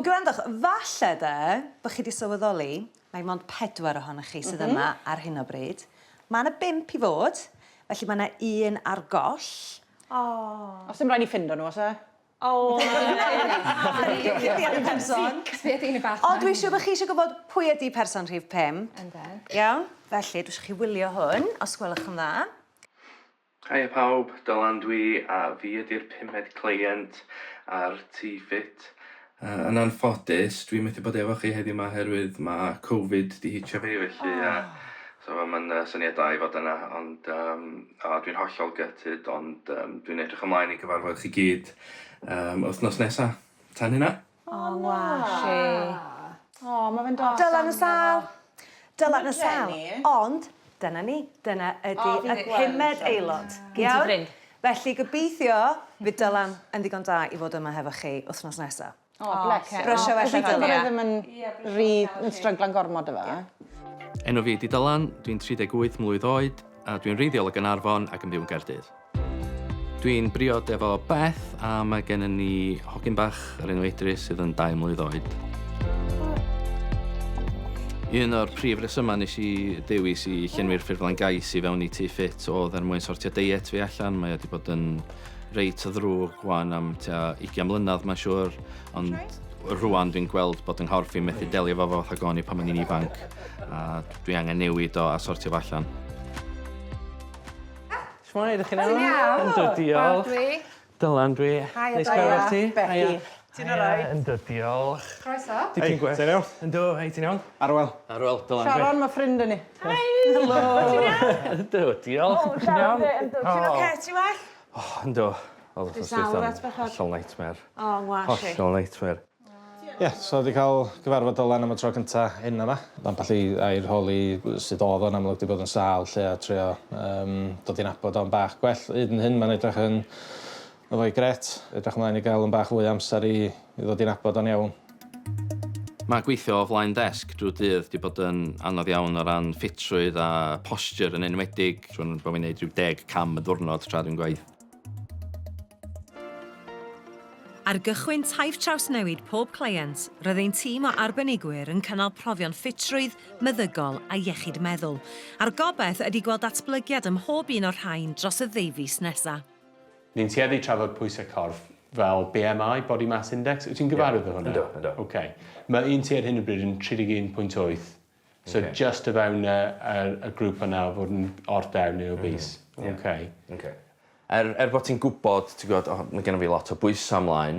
Wel gwrandwch, falle de, bo' chi 'di sylweddoli, mai mond pedwar ohonoch chi sydd yma ar hyn o bryd. Mae 'na bump i fod, felly mae 'na un ar goll. O! Os dim rhaid ni ffindo nhw, oes e? O! Cuddiad y person. Cuddiad un y bach. Ond dwi'n siŵr bod chi eisiau gwybod pwy ydi person rhif 5. Ynden. Iawn? Felly, dwi eisiau chi wylio hwn, os gwelwch yn dda. Haia pawb, Dylan dwi a fi ydi'r pumed cleient ar Tŷ Ffit. Yn anffodus dwi methu bod efo chi heddiw 'ma oherwydd ma' Covid 'di hitio fi felly yy so ma'n yy syniad da i fod yna ond yym o dwi'n hollol gutted ond yym dwi'n edrych ymlaen i gyfarfod chi gyd yym wythnos nesa. Tan hynna. O ngwash i. O ma' fe'n do- Dylan yn sâl. Dylan yn sâl. Ond dyna ni. Dyna ydi y pumed aelod. Iawn? Felly gobeithio fydd Dylan yn ddigon da i fod yma hefo chi wythnos nesa. O bless him. Brysio felly Dylan. Gobeithio bod e ddim yn rhy yn stryglo'n gormod 'da fe. Enw fi ydi Dylan, dwi'n 38 mlwydd oed a dwi'n wreiddiol o Gaernarfon ac yn byw yn Gaerdydd. Dwi'n briod efo Beth a mae gennym ni hogyn bach o'r enw Idris sydd yn 2 mlwydd oed. Un o'r prif resymau nes i dewis i llenwi'r ffurflen gais i fewn i Tŷ Ffit oedd er mwyn sortio deiet fi allan. Mae o wedi bod yn reit o ddrwg wan am tua 20 mlynedd mae'n siŵr, ond rwan dwi'n gweld bod yng nghorff i'n methu delio efo fo fatha o'n i pan o'n i'n ifanc a dwi angen newid o a sortio fo allan. Shwmae, ydych chi'n iawn? Ti'n iawn? Yndw, diolch. Pawb dwi. Dylan dwi. Haia, Neis gweld ti. Becky. Ti'n alright? Yndw, diolch. Croeso. Dipyn gwell. Ti'n iawn? Yndw, hei, ti'n iawn? Arwel. Arwel, Dylan dwi. Sharon, mae ffrind yn ni. Hi. Helo. Ti'n iawn? Yndw, diolch. O, Sharon dwi. Yndw. Ti'n oce? Ti'n well? O, yndw. Oedd wythnos dwytha'n hollol nightmare. O, ngwash i. Hollol nightmare. Ie, so 'di cael cyfarfod Dylan am y tro cynta heno 'ma. Ambell i air holi sut o'dd o'n amlwg 'di bod yn sâl 'lly a trio yym dod i nabod o'n bach gwell. Hyd yn hyn ma'n edrych yn yn foi grêt. Edrych ymlaen i gael yn bach fwy o amser i i ddod i nabod o'n iawn. Mae gweithio o flaen desg drwy'r dydd 'di bod yn anodd iawn o ran ffitrwydd a posture yn enwedig. Rhwng bod fi'n neud rhyw deg cam y diwrnod tra dwi'n gwaith. Ar gychwyn taith trawsnewid pob cleient, roedd ein tîm o arbenigwyr yn cynnal profion ffitrwydd, meddygol a iechyd meddwl, a'r gobaith ydy gweld datblygiad ym mhob un o'r rhain dros y ddeufis nesa. Ni'n tueddu trafod pwysau corff fel BMI, Body Mass Index. Wyt ti'n gyfarwydd â hwnna? Yndw, yndw. Ok. Mae un ti ar hyn o bryd yn 31.8. So okay. just o fewn y, y, y grŵp yna o fod yn ordew neu obese. Mm -hmm. yeah. Okay. Okay. Er, er bod ti'n gwybod, ti'n gwybod, oh, mae gennym fi lot o bwysau ymlaen,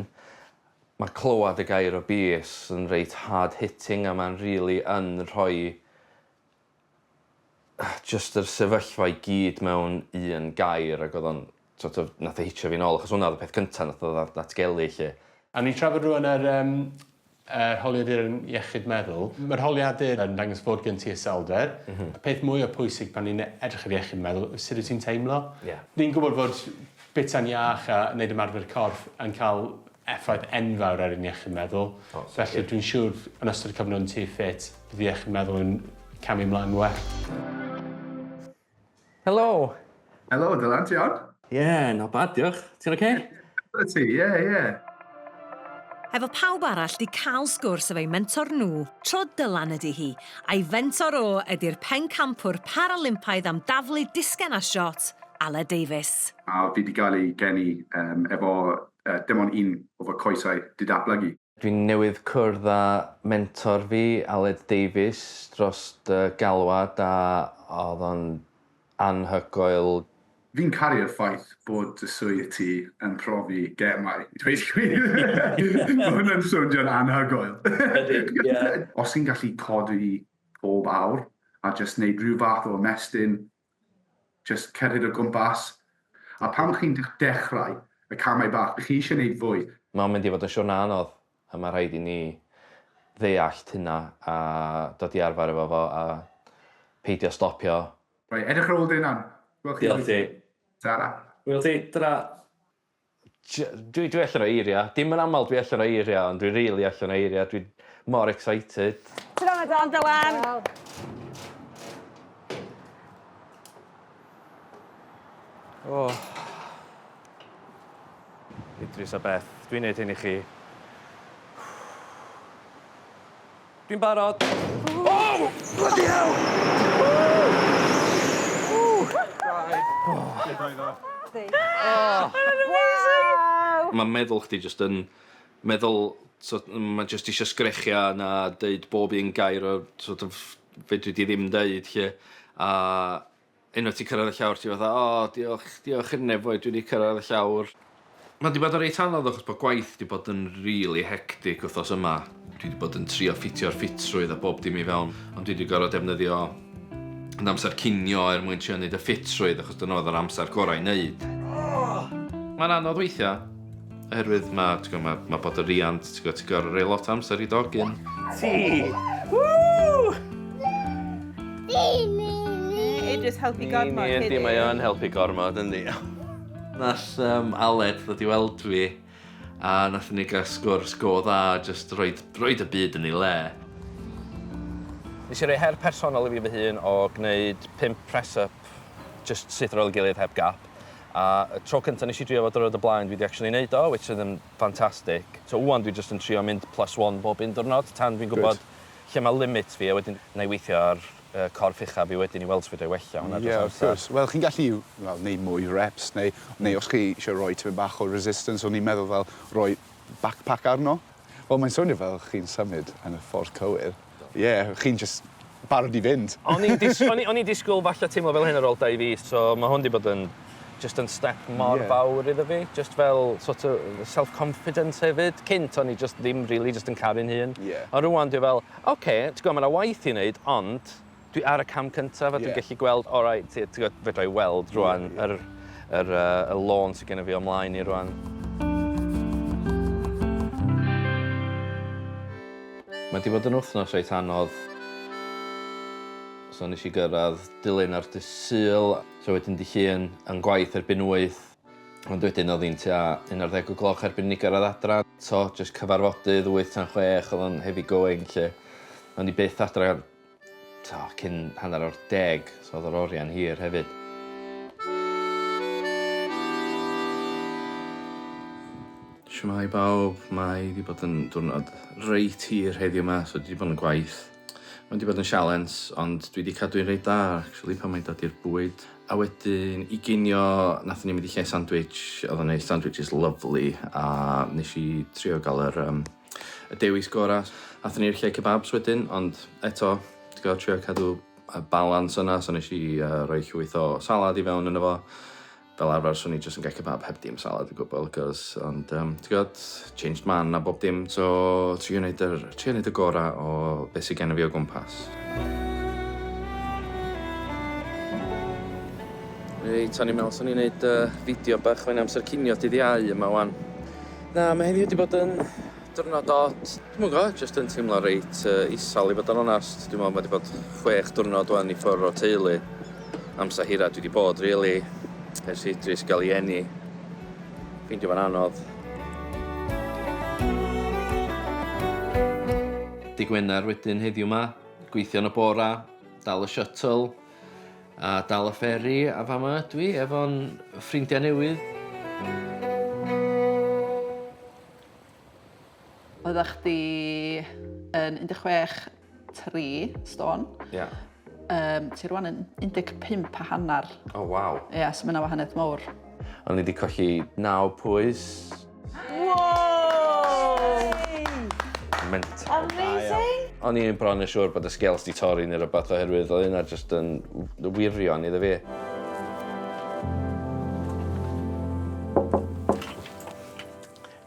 mae clywed y gair obese yn reit hard hitting a mae'n really yn rhoi just yr sefyllfa i gyd mewn un gair ac oedd o'n sort of nath o hitio fi nôl achos hwnna oedd y peth cynta nath o ddatgelu 'lly. Awn ni trafod rŵan yr yym yr holiadur yn iechyd meddwl. Ma'r holiadur yn dangos fod gen ti iselder. M-hm. Y peth mwya pwysig pan ni'n edrych ar iechyd meddwl yw sut wyt ti'n teimlo. Ie. Ni'n gwbod fod bita'n iach a neud ymarfer corff yn ca'l effaith enfawr ar ein iechyd meddwl. O sicir. Felly dwi'n siŵr yn ystod y cyfnod yn Tŷ Ffit bydd iechyd meddwl yn camu mlaen well. Helo! Helo Dylan, ti iawn? Ie, not bad, diolch. Ti'n oce? Okay? Ti, ie, ie. Efo pawb arall 'di cael sgwrs efo'u mentor nhw, tro Dylan ydi hi, a'i fentor o ydi'r pencampwr Paralympaidd am daflu disgen a siot, Aled Davies. A fi 'di gael ei geni um, efo uh, dim ond un o fy coesau 'di datblygu. Dwi'n newydd cwrdd â mentor fi, Aled Davies, drost y galwad a oedd o'n anhygoel. Fi'n caru'r ffaith bod dy swydd ti yn profi gemau, i dweud y gwir. Mae hwnna'n swnio'n anhygoel. Ydy, ie. Os ti'n gallu codi pob awr a jyst wneud rhyw fath o ymestyn, jyst cerdded o gwmpas, a pan chi'n dechrau y camau bach, chi eisiau gwneud fwy. Mae'n mynd i fod yn siwrna anodd a mae rhaid i ni ddeallt hynna a dod i arfer efo fo a peidio stopio. Reit, edrych ar ôl dy hunan. Gwel chi. Diolch ti. Tara. Wel ti, tara. Dwi dwi allan o eiria. Dim yn amal dwi allan o eiria ond dwi rili allan o eiria. Dwi mor excited. Tara ma Don Dylan. O. Idris a Beth, dwi'n neud hyn i chi. Dwi'n barod. Oh! Bloody hell! Mae meddwl chdi jyst yn meddwl, so, mae jyst eisiau sgrechian a deud bob un gair o sort of fedri di ddim deud lle. A unwaith ti'n cyrraedd y llawr ti fatha, o, oh, diolch, diolch i'r nefoedd, dwi wedi cyrraedd y llawr. Mae 'di bod yn reit anodd achos bod gwaith 'di bod yn rili hectic wythnos yma. Dwi 'di bod yn trio ffitio'r ffitrwydd a bob dim i fewn, ond dwi 'di gorfod defnyddio yn amser cinio er mwyn trio neud y ffitrwydd achos dyna oedd yr amser gorau i neud. Mae'n anodd weithiau, oherwydd mae, ti'n gwybod, mae, mae bod yn riant, ti'n gwybod, ti'n gorfod rhoi lot o amser i dogyn. Ti! Woo! Idris helpu gormod. Yndi, mae o'n helpu gormod, yndi. Nath um, Aled ddod i weld fi a nath ni gael sgwrs go dda, just roed, roed y byd yn ei le. Nes i roi her personol i fi fy hun o gwneud 5 press-up just syth ar ôl ei gilydd heb gap. A y tro cyntaf nes i drio fo diwrnod o blaen, dwi wedi actually neud o, which oedd yn ffantastig. So ŵan dwi just yn trio mynd plus one bob un diwrnod tan dwi'n gwybod lle mae limit fi a wedyn na i weithio ar y corff ucha fi wedyn i weld os fedra i wella hwnna dros Ie, wrth amser. gwrs. Wel, chi'n gallu, wel, neud mwy reps, neu, neu os chi eisiau rhoi tipyn bach o resistance, o'n i'n meddwl fel rhoi backpack arno. Wel, mae'n swnio fel chi'n symud yn y ffordd cywir. Ie, yeah, chi'n just barod i fynd. O'n i'n dis- o'n i- o'n i'n disgwyl falle teimlo fel hyn ar ôl 2 fis, so mae hwn 'di bod yn just yn step mor fawr iddo fi. Just fel sort of self-confidence hefyd. Cynt o'n i just ddim really just yn caru'n hun. Ond rwan dwi fel, oce, okay, ti'n gwybod, mae yna waith i wneud, ond dwi ar y cam cyntaf a dwi'n gallu gweld, all right, ti'n gwybod, fedra i weld rwan yr y lôn sydd gennym fi o mlaen i rwan. Mae di bod yn wythnos reit anodd. So nes i gyrraedd Dulyn ar dydd Sul, so wedyn dydd Llun yn gwaith erbyn 8. Ond wedyn oedd hi'n tua 11 o gloch erbyn ni gyrraedd adra. So, just cyfarfodydd 8 tan 6, oedd o'n heavy going lle. O'n i byth adra to, cyn 10:30, so oedd yr oriau'n hir hefyd. Shwmae bawb, mae wedi bod yn diwrnod reit hir heddiw yma, so dwi wedi bod yn gwaith. Mae wedi bod yn sialens, ond dwi wedi cadw'n reit da, actually, pan mae'n dod i'r bwyd. A wedyn, i ginio, nathon ni mynd i lle sandwich, oedd o'n neud sandwiches lovely, a nes i trio gael y dewis gorau. Athon ni i'r lle kebabs wedyn, ond eto, ti'n gwybod, trio cadw y balans yna, so nes i rhoi llwyth o salad i fewn yno fo. Fel arfer, swn i jyst yn gael kebab heb dim salad o gwbl, cos, ond, ti'n gwybod, changed man a bob dim, so trio neud y gorau o beth sydd gennym fi o gwmpas. Reit, o'n i'n meddwl swn i'n neud fideo bach fe'n amser cinio dydd Iau yma wan. Na, mae heddiw wedi bod yn diwrnod od. Dwi'm yn gwybod, jyst yn teimlo reit isal i fod yn onast. Dwi'n meddwl mae wedi bod 6 diwrnod wan i ffwrdd o teulu. Amser hira dwi wedi bod, really, ers i Idris gael ei eni. Ffeindio fo'n anodd. Dydd Gwener wedyn heddiw ma, gweithio yn y bora, dal y shuttle, a dal y ferry, a fama ydw i efo'n ffrindiau newydd. Oeddech chdi yn 16.3 stôn. Ia. Ti rwan yn 15 a hanner. Oh, waw. Ie, yeah, so mae yna wahaniaeth mawr. O'n i wedi colli 9 pwys. Wow! Mental. Amazing! O'n i'n bron yn siŵr bod y scales di torri neu rhywbeth oherwydd oedd hynna jyst yn wirion iddo fi.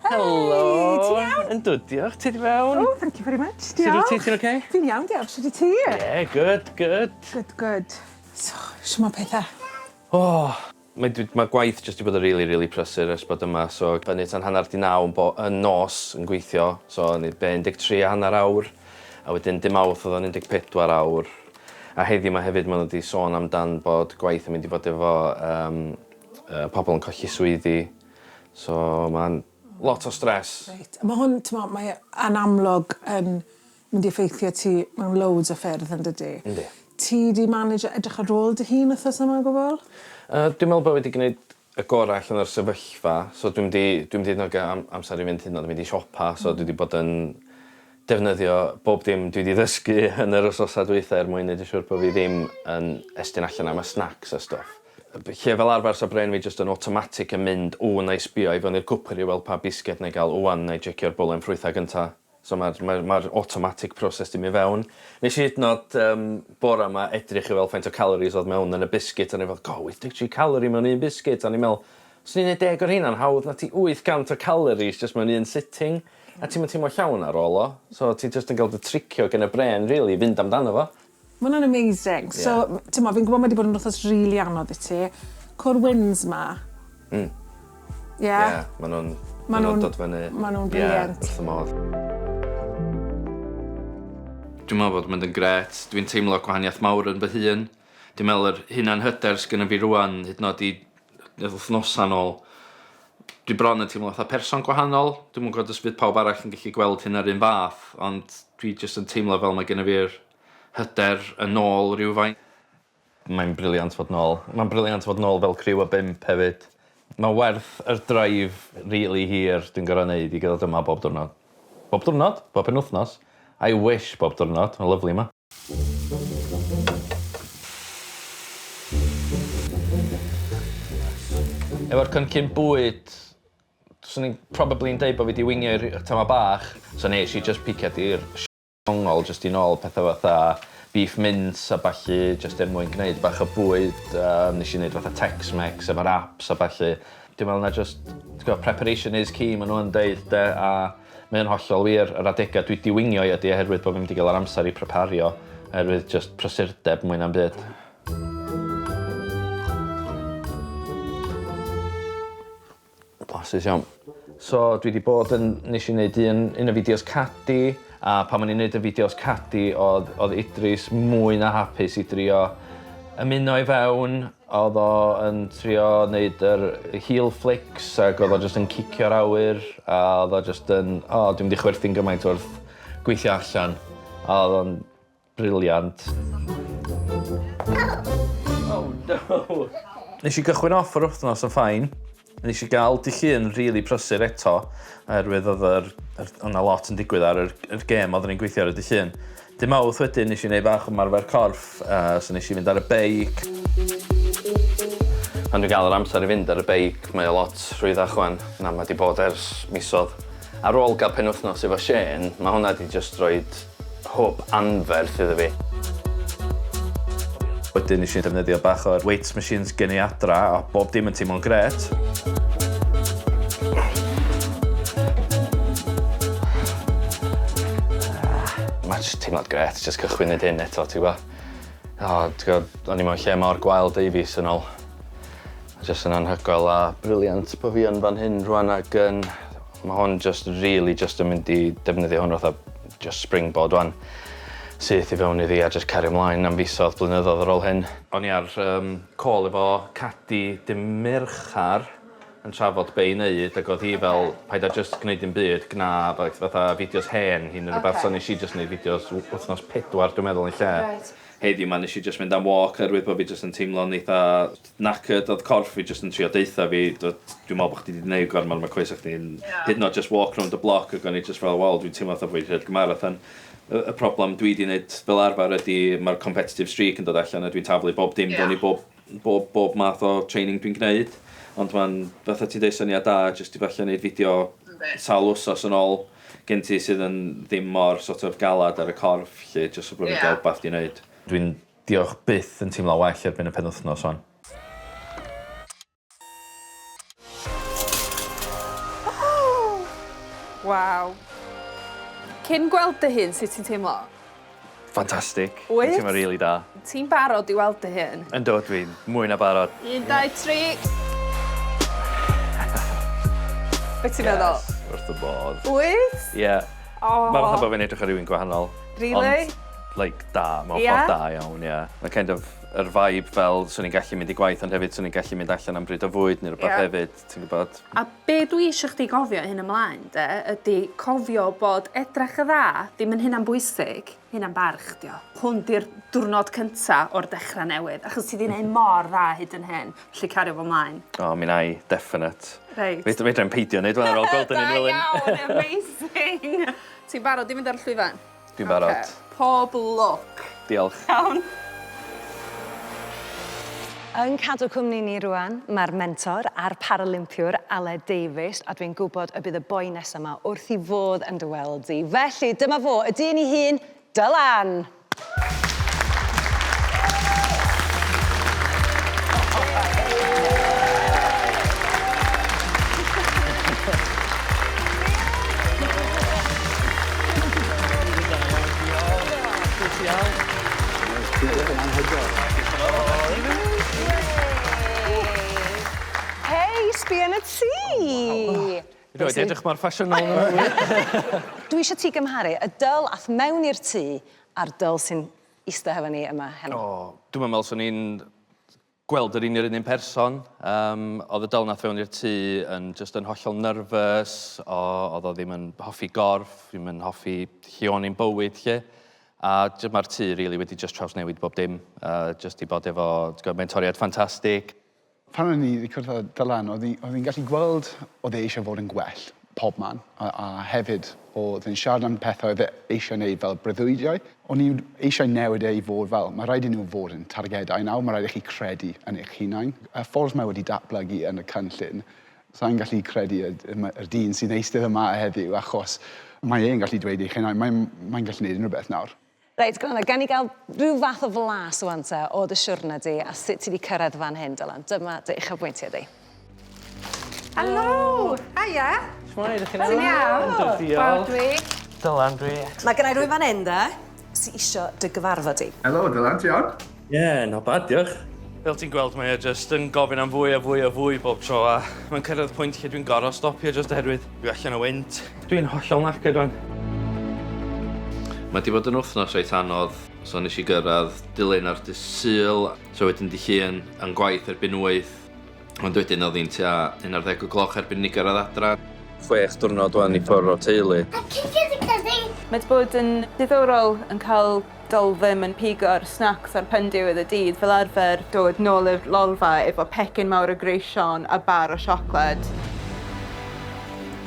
Helo! Ti'n iawn? Yndw, diolch. Ti di fewn? Oh, thank you very much. Sut wyt ti? Ti'n okay? Fi'n iawn, diolch. Sut wyt ti? Yeah, good, good. Good, good. So, shwt mae pethau? Oh, mae gwaith jyst wedi bod yn really, really prysur ers bod yma. So, fyny tan 8:30 yn nos yn gweithio. So, o'n i be 13 a hanner awr. A wedyn dydd Mawrth oedd o'n 14 awr. A heddiw ma hefyd maen nhw wedi sôn amdan bod gwaith yn mynd i fod efo pobl yn colli swyddi. So, mae'n lot o stres. Reit. Mae hwn, ti'n mo, mae yn amlwg yn mynd i effeithio ti mewn loads o ffyrdd yn dydy? Yndi. Ti di manage edrych ar ôl dy hun wythnos yma o gwbl? Dwi'n meddwl bod wedi gwneud y gorau allan o'r sefyllfa. So dwi'n di, dwi'n di hyd yn oed gael amser i fynd hyd yn oed mynd i siopa. So dwi wedi bod yn defnyddio bob dim dwi 'di ddysgu yn yr wsnosa dwytha er mwyn neud yn siŵr bo' fi ddim yn estyn allan am y snacks a stwff. Lle fel arfer 'sa brên fi jyst yn automatic yn mynd o 'nai sbio i fyny'r cwpwr i weld pa bisged 'nai ga'l ŵan 'nai checio'r bowlen ffrwytha gynta. So ma'r ma'r ma'r automatic process 'di myn' fewn. Nesh i hyd yn o'd yym bora 'ma edrych i weld faint o calories odd mewn yn y biscuit a o'n i fel go 83 calorie mewn un biscuit a o'n i'n me'wl swn i'n neud deg o rheina'n hawdd na ti 800 o calories jyst mewn un sitting. A ti'm yn teimlo llawn ar ôl o. So ti jyst yn ga'l dy tricio gen y brên rili i fynd amdano fo. Ma' wnna'n amazing. So t'mo' fi'n gwbod ma' 'di bod yn wthnos rili anodd i ti. Cwr wins 'ma. Hmm. Ie? Ie ma' nw'n ma' nw'n dod fyny. Ma' nw'n brilliant. Ie wrth fy modd. Dwi'n me'wl bod mynd yn grêt. Dwi'n teimlo gwahaniath mawr yn fy hun. Dwi'n me'wl yr hunan hyder sgynno fi rŵan hyd yn o'd i wythnosa nôl dwi bron yn teimlo fatha person gwahanol. Dwi'm yn gwod os fydd pawb arall yn gallu gweld hynna'r un fath ond dwi jyst yn teimlo fel mae gynno fi'r hyder yn ôl rywfaint. Mae'n brilliant fod nôl. Mae'n brilliant fod nôl fel criw o bump hefyd. Mae werth yr drive rili hir dwi'n gor'o' neud i ga'l yma bob diwrnod. Bob diwrnod? Bob penwthnos. I wish bob diwrnod, ma'n lyfli 'ma. Efo'r cynllun bwyd, swn i'n probably'n deud bo' fi 'di wingio 'i tama' bach. So nesh i jyst piciad i'r ongol jyst i nôl petha fatha beef mince a ballu jyst er mwyn gneud bach o bwyd nesh i neud fatha Tex-Mex efo wraps a ballu. Dwi me'wl na jyst t'gwo' preparation is key ma' n'w yn deud 'de a mae o'n hollol wir yr adega dwi 'di wingio 'i ydi oherwydd bo' fi'm 'di ga'l yr amser i prepario oherwydd jyst prysurdeb mwy na'm byd. Blasus iawn. So dwi 'di bod yn nesh i neud un un o fideos Cadi a pan o'n i'n neud y fideos Cadi o'dd o'dd Idris mwy na hapus i drio ymuno i fewn o'dd o yn trio neud yr heel flicks ag o'dd o jyst yn cicio'r awyr a o'dd o jyst yn o dwi mynd i chwerthin gymaint wrth gweithio allan a o'dd o'n Brilliant. Oh no! Nes i gychwyn off yr wythnos yn fine. Nes i gael dy llun rili really prysur eto, oherwydd oedd yr, yr, oedd 'na lot yn digwydd ar yr, yr gêm oedden ni'n gweithio ar y dy llun. Dy Mawrth wedyn nes i wneud bach o ymarfer corff, so nes i fynd ar y beic. Pan dwi'n gael yr amser i fynd ar y beic, mae o lot rhwyddach wan na mae 'di bod ers misodd. Ar ôl gael penwythnos efo Shane, mae hwnna 'di jyst roid hwb anferth iddo fi. Wedyn nes i defnyddio bach o'r weights machines gen i adra a bob dim yn teimlo'n grêt. Mae jyst teimlad grêt jyst cychwyn neud hyn eto ti gwbo? O ti gwbo o'n i mewn lle mor gwael deufis yn ôl. Ma' jyst yn anhygoel a brilliant bo' fi yn fan hyn rŵan ag yn ma' hwn jyst rili jyst yn mynd i defnyddio hwn fatha jyst springboard ŵan. Syth i fewn iddi a jyst cario mlaen am fisodd, blynyddodd ar ôl hyn. O'n i ar yym call efo Cadi dy' Merchar yn trafod be' i neud ag o'dd hi fel paid â jyst gneud dim byd gna fatha fideos hen hi ne' rwbath so nesh i jyst neud fideos wthnos pedwar dwi'n meddwl yn lle. Reit. Heddiw 'ma nesh i jyst mynd am walk oherwydd bo' fi jyst yn teimlo'n eitha knackered o'dd corff fi jyst yn trio deutha fi dw- dwi'n me'wl bo' chdi 'di neud gormod ma' coesa chdi'n hyd yn o'd jyst walk rownd y block ag o'n i jyst fel wel dwi'n teimlo fatha bo' fi 'di rhedeg marathon. Y y problem dwi 'di neud fel arfer ydi ma'r competitive streak yn dod allan a dwi'n taflu bob dim fewn i bob bob bob math o training dwi'n gneud ond ma'n fatha ti'n deud syniad da jyst i falle neud fideo sawl wsos yn ôl gen ti sydd yn ddim mor sort of galad ar y corff 'lly jyst so bo' fi'n ga'l wbath i neud. Dwi'n diolch byth yn teimlo well erbyn y penwthnos wan. Waw. Cyn gweld dy hun, sut ti'n teimlo? Ffantastig. Wyt? Dwi'n teimlo rili da. Ti'n barod i weld dy hun? Yndw, dwi'n mwy na barod. 1, 2, 3. Be ti'n meddwl? Yes, wrth y bodd. Wyt? Ie. O. Ma' fatha bo' fi'n edrych ar rywun gwahanol. Really? Ond like da, mewn Ie? ffordd da iawn, ie. Mae kind of yr vibe fel swn i'n gallu mynd i gwaith ond hefyd swn i'n gallu mynd allan am bryd o fwyd neu rwbath Ie. hefyd, ti'n gwybod? A be dwi eisiau chdi gofio hyn ymlaen de, ydy cofio bod edrach y dda ddim yn hynna'n bwysig, hynna'n barch dio. Hwn di'r diwrnod cynta o'r dechrau newydd, achos ti di wneud mor dda hyd yn hyn, felly cario fo mlaen. O, mi wna i, definite. Reit. Fedra fedrai'm peidio neud wan ar ôl gweld yn un Da fel 'yn. iawn, amazing! Ti'n barod i fynd ar y llwyfan? Dwi'n barod. Ocê. Pob lwc. Diolch. Iawn. Yn cadw cwmni ni rwan, mae'r mentor a'r Paralympiwr Aled Davies, a dwi'n gwybod y bydd y boi nesa 'ma wrth 'i fodd yn dy weld di. Felly, dyma fo, y dyn 'i hun, Dylan! Hei, sbia yn y tŷ! Dwi wedi edrych mor ffasiynol yn y Dwi eisiau ti gymharu y dyl ath mewn i'r tŷ a'r dyl sy'n ista hefo ni yma heno. O, dwi'm yn meddwl swn i'n gweld yr un i'r un un person. Um, oedd y dyl nath fewn i'r tŷ yn just yn hollol nervous, o, oedd o ddim yn hoffi gorff, ddim yn hoffi lle o'n i'n bywyd lle. A mae'r tŷ really wedi just trawsnewid bob dim, just i bod efo gwybod, mentoriad ffantastig. Pan o'n i wedi cwrdd â Dylan, oedd hi'n gallu gweld oedd e eisiau fod yn gwell pob man, a, a hefyd oedd e'n siarad am pethau oedd e eisiau gwneud fel breuddwydiau. O'n i eisiau newid e i fod fel, mae rhaid i nhw fod yn targedau nawr, mae rhaid i chi credu yn eich hunain. Y ffordd mae wedi datblygu yn y cynllun, sa'n gallu credu y, y, y dyn sy'n eistedd yma heddiw, achos mae e'n gallu dweud eich hunain, mae'n mae gallu gwneud unrhyw beth nawr. Reit, gwrando, gan i gael rhyw fath o flas ŵan te o dy siwrna di a sut ti 'di cyrraedd fan hyn, Dylan. Dyma dy uchafbwyntiau di. Helo! Haia! Shwmae, ydych chi'n Ti'n iawn? Yndw, diolch. Wel, dwi. Dylan dwi. Mae gennai rywun fan hyn de, sy isio dy gyfarfod di. Helo, Dylan, ti iawn? Ie, yeah, not bad, diolch. Fel ti'n gweld, mae e jyst yn gofyn am fwy a fwy a fwy bob tro a mae'n cyrraedd pwynt lle dwi'n gorfod stopio jyst oherwydd dwi allan o wynt. Dwi'n hollol knackered wan. Mae 'di bod yn wythnos reit anodd, so nes i gyrraedd dilyn ar dydd Sul, so wedyn dy Llun yn gwaith erbyn wyth, ond wedyn oedd hi'n tua 11 o gloch erbyn i ni gyrraedd adra. Chwech diwrnod wan i ffwrdd o teulu. Mae 'di bod yn diddorol yn cael Dol ddim yn pigo'r snacks ar pen diwedd y dydd, fel arfer dod nôl i'r lolfa efo pecyn mawr o greision a bar o siocled.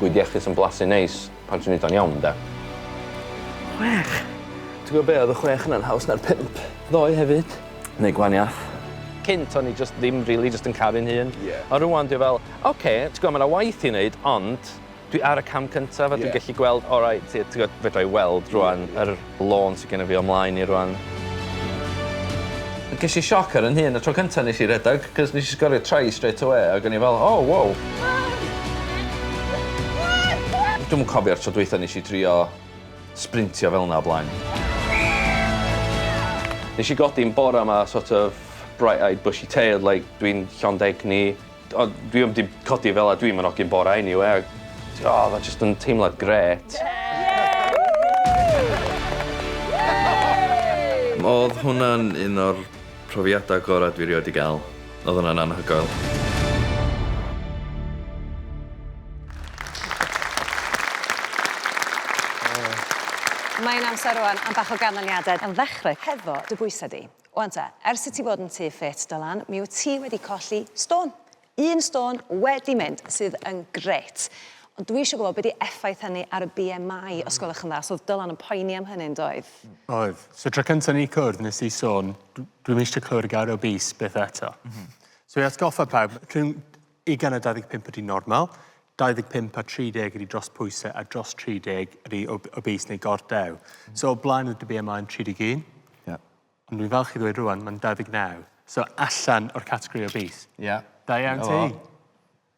Bwyd iachus yn blasu neis pan ti'n neud o'n iawn de. Chwech! Ti'n gwybod be, oedd y chwech yna'n haws na'r pump ddoe hefyd. Neud gwahaniath. Cynt o'n i just ddim really just yn caru'n hun. Ie. Ond rŵan dwi fel, oce, ti'n gwybod, mae 'na waith i wneud, ond Dwi ar y cam cyntaf a dwi'n gallu gweld, alright, ti gwybod, fedra i weld rwan yr lôn sydd gennym fi o mlaen i rwan. Ges i sioc ar yn hun y tro cyntaf nes i redeg, cos nes i sgorio try straight away ac o'n i fel, oh, wow. Dwi'm yn cofio'r tro dwytha nes i drio sprintio fel 'na o blaen. Nes i godi'n bora 'ma sort of bright-eyed bushy-tailed like dwi'n llond egni. Ond dwi 'im 'di codi fel 'a dwi'm yn ogyn bora anyway a o o'dd o jyst yn teimlad grêt. O'dd hwnna'n un o'r profiada gora dwi rioed 'di ga'l. O'dd hwnna'n anhygoel. Mae'n amser rwan am bach o ganlyniadau. Gan ddechrau hefo dy bwysau di. Wan te, ers i ti fod yn Tŷ Ffit, Dylan, mi wyt ti wedi colli stôn. Un stôn wedi mynd, sydd yn grêt. Ond dwi eisiau gwybod be di effaith hynny ar y BMI, os gwelwch yn dda. So oedd Dylan yn poeni am hynny, yn doedd? Oedd. So tro cyntaf ni cwrdd, nes i sôn, dwi'm eisiau clywed y gair obese byth eto. So i atgoffa pawb, rhwng 20 a 25 ydy normal, 25 a 30 ydy dros pwysau a dros 30 ydy obese neu gordew. So o blaen oedd dy BMI yn 31. Yeah. Ond dwi'n falch i ddweud rwan, mae'n 29. So allan o'r categori obese. Yeah. Da iawn ti.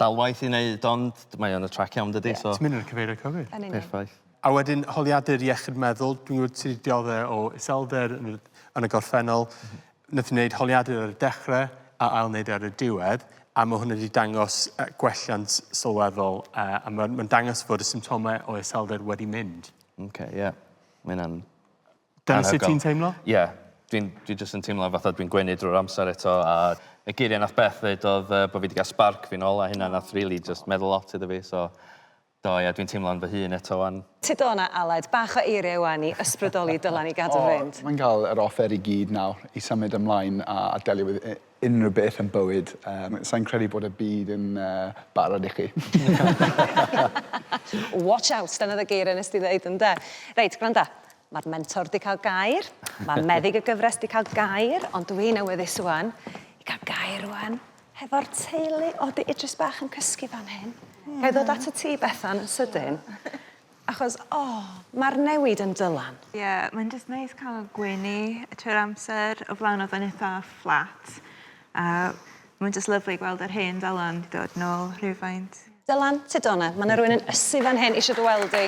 Dal waith i wneud, ond mae o'n y trac iawn dydy, so... Ti'n mynd yn y cyfeiriad cywir. Yn union. Perffaith. A wedyn holiadur iechyd meddwl, dwi'n gwybod ti wedi dioddef o iselder yn y, yn y gorffennol. Mm -hmm. Nath ni wneud holiadur ar y dechrau a ail wneud ar y diwedd, a mae hwnna wedi dangos gwelliant sylweddol, a mae'n ma dangos fod y symptomau o iselder wedi mynd. Oce, okay, ie. Yeah. Mae hynna'n Dyna sut ti'n teimlo? Ie. Yeah. Dwi'n dwi jyst yn teimlo fatha dwi'n gwenu drwy'r amser eto a y geiriau nath Beth ddeud oedd uh, bod fi wedi cael spark fi nôl a hynna nath really just meddwl lot iddo fi so do ie dwi'n teimlo'n fy hun eto wan. Tyd o 'na Aled, bach o eiriau wan i ysbrydoli Dylan i gadw fynd. Mae'n cael yr offer i gyd nawr i symud ymlaen a, a delio with unrhyw beth yn bywyd. Um, Sa'n credu bod y byd yn barod i chi. Watch out, dyna y geiriau nes di ddeud ynde. Reit, gwranda, mae'r mentor di cael gair, mae meddyg y gyfres di cael gair, ond dwi'n awyddus rwan i cael gair rwan hefo'r teulu. O, di Idris bach yn cysgu fan hyn. Mm. Ga i ddod at y ti, Bethan, yn sydyn? Achos, o, oh, mae'r newid yn Dylan. Ie, yeah, mae'n just nice cael gwenu trwy'r amser. O flaen oedd yn eitha fflat. A mae'n just lyfli gweld yr hen Dylan wedi dod nôl rhywfaint. Dylan, tyd o'na, mae yna rhywun yn ysu fan hyn eisiau dy weld di.